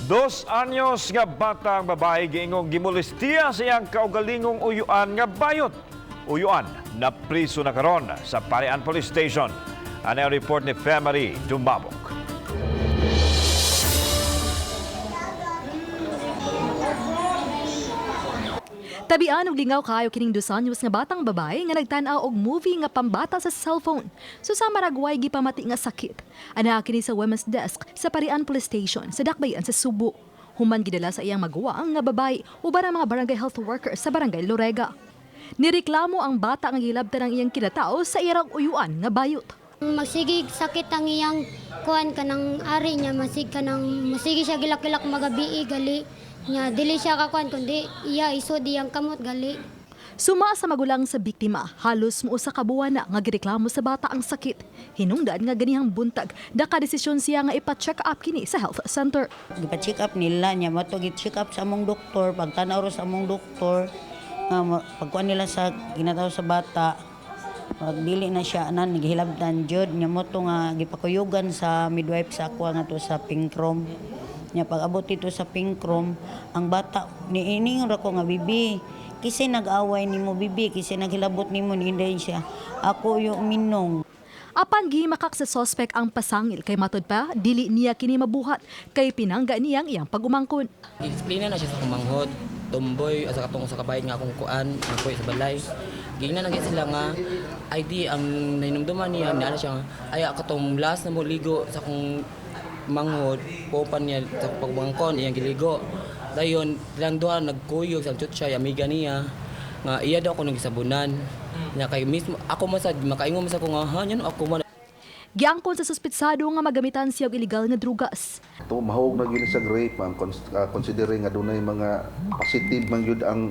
2 anyos nga bata ang babae giingong gimulistiya sa iyang kaugalingong uyuan nga bayot. Uyuan na priso na karon sa Parian Police Station. Ano ang report ni Femary Dumabok. Tabian og lingaw kaayo kining 2 anyos nga batang babae nga nagtan-aw og movie nga pambata sa cellphone. So sa maragway gipamati nga sakit. Ana kini sa women's desk sa Parian Police Station sa Dakbayan sa Subo. Human gidala sa iyang maguwang nga babae uban ang mga barangay health worker sa Barangay Lorega. Nireklamo ang bata nga gilabtan ang iyang kinatao sa irang uyuan nga bayot. Magsigig sakit ang iyang kuan kanang ari niya, masig kanang masigi siya gilak-gilak magabi gali niya, dili siya kakuan kundi iya isod iyang kamot gali. Suma sa magulang sa biktima, halos muusa ka buwan na nga gireklamo sa bata ang sakit. Hinungdan nga ganihang buntag, nakadesisyon siya nga ipa-check up kini sa health center. Gipa-check up nila niya, mato gi-check up sa among doktor, pagtanaw ro sa among doktor nga pagkuan nila sa ginataw sa bata, pag dili na siya nan gihilabtan jud niya, mo to nga gipakuyugan sa midwife sa ako nga to sa pink room niya. Pag abot dito sa pink room ang bata, niining ra ko nga, "Bibi, kisay nag-away nimo? Bibi, kisay naghilabot nimo?" Niinday siya, "Ako yung minong." Apan gihimakak sa sospek ang pasangil kay matod pa dili niya kini mabuhat kay pinangga niyang iyang pag-umangkon. Gi-explain na siya sa kumanghod, tomboy, asa katong sa kabayad nga akong kuan, nagpuyo sa balay. Gingnan na gyud sila nga ID ang nahinumduman niya, niana siya nga, ay katong last na mo ligo sa akong manghod, pupan niya sa pagbangkon, iyang giligo. Dayon, silang duha nagkuyog sa chutsay, amiga niya, nga iya daw ako nang gisabunan. Nya kay mismo ako man sad makaingon man sa ko nga ha nya ako man. Giangkon sa suspitsado nga magamitan siya og illegal nga drugas. To mahog na gyud sa grape, ma'am, considering nga dunay mga positive man gyud ang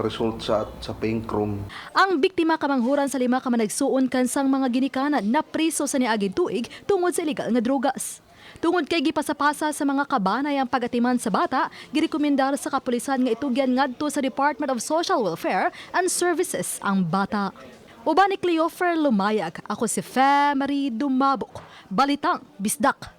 result sa pink room. Ang biktima kamanghuran sa lima ka managsuon kansang mga ginikanan na priso sa niaging tuig tungod sa illegal nga drugas. Tungod kay gipasapasa sa mga kabanay ang pagatiman sa bata, girekomendar sa kapulisan nga itugyan ngadto sa Department of Social Welfare and Services ang bata. Uban ni Cleofer Lumayag, ako si Fe Marie Dumabok. Balitang Bisdak.